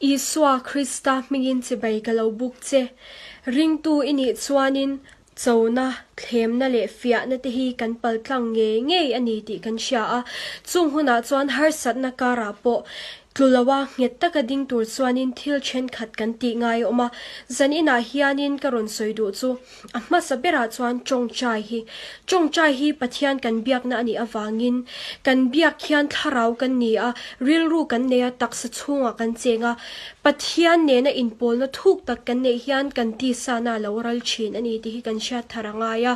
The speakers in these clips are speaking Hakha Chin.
Isua Krista hmingin chibai ka lo buk che. Ringtu i nih chuanin chona, thlemna leh fiahna te hi kan paltlang ngei ngei a ni tih kan hria a. Chung hunah chuan harsatna karah pawh Tlu loa nghet taka ding tur chuanin thil thenkhat kan tih ngai a awm a, zan inah hianin ka rawn sawi duh chu a hmasa berah chuan tawngtai hi. Tawngtai hi Pathian kan biakna a nih avangin kan biak hian thlarau kan ni a, rilru kan nei a, taksa chhungah kan cheng a, Pathian nena inpawlna thuk tak kan neih hian kan tisana a lo ral thin a ni tih hi kan hriat thar a ngai a.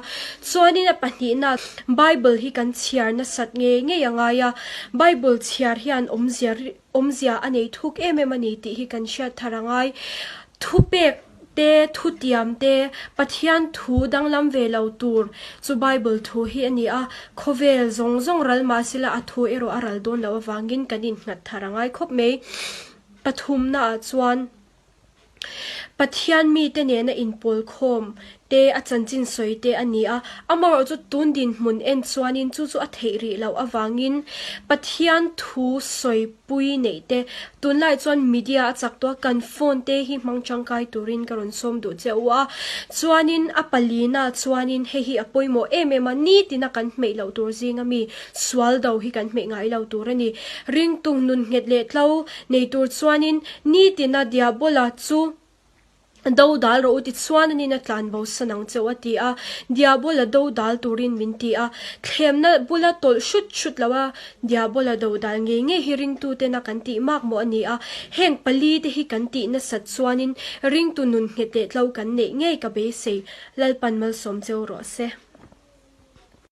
Chuanin a pahnihna Bible hi kan chhiar nasat ngei ngei a ngai a, Bible chhiar hian awmzia awmzia a nei thuk em em a ni tih hi kan hriat thar a ngai. Thupek te, thutiam te, Pathian thu danglam ve lo tur chu Bible thu hi a ni a, khawvel zawng zawng ral mah sela a thu erawh a ral dawn loh avangin kan innghat thar a ngai khawp mai. Pathumnaah chuan. Pathian mite nena inpawl khawm te, a chanchin sawi te a ni a. Amaherawh chu tun dinhmun en chuanin chu chu a theih rih loh avangin Pathian thu sawipui neih te, tunlai chuan media a chak tawh a, kan phone te hi hmang tangkai turin ka rawn sawm duh che u a. Chuanin a palina chuanin hei hi a pawimawh em em a, nitina kan hmeih loh tur zinga mi sual do hi kan hmeih ngai lo tur a ni. Ringtung nun nghet leh tlo nei tur chuanin Nitina Diabola chu do dal rawh u tichuan anin a tlan bo san ang cheu a ti a, Diabola do dal turin min ti a, thlemna bula tawlh hrut hrut lo a, Diabola do dal ngei ngei hi ringtuten a kan tih mak maw a ni a, heng pali te hi kan tih nasat chuanin ringtu nun nghet leh tlo kan neih ngei ka beisei, Lalpan malsawm cheu rawh se.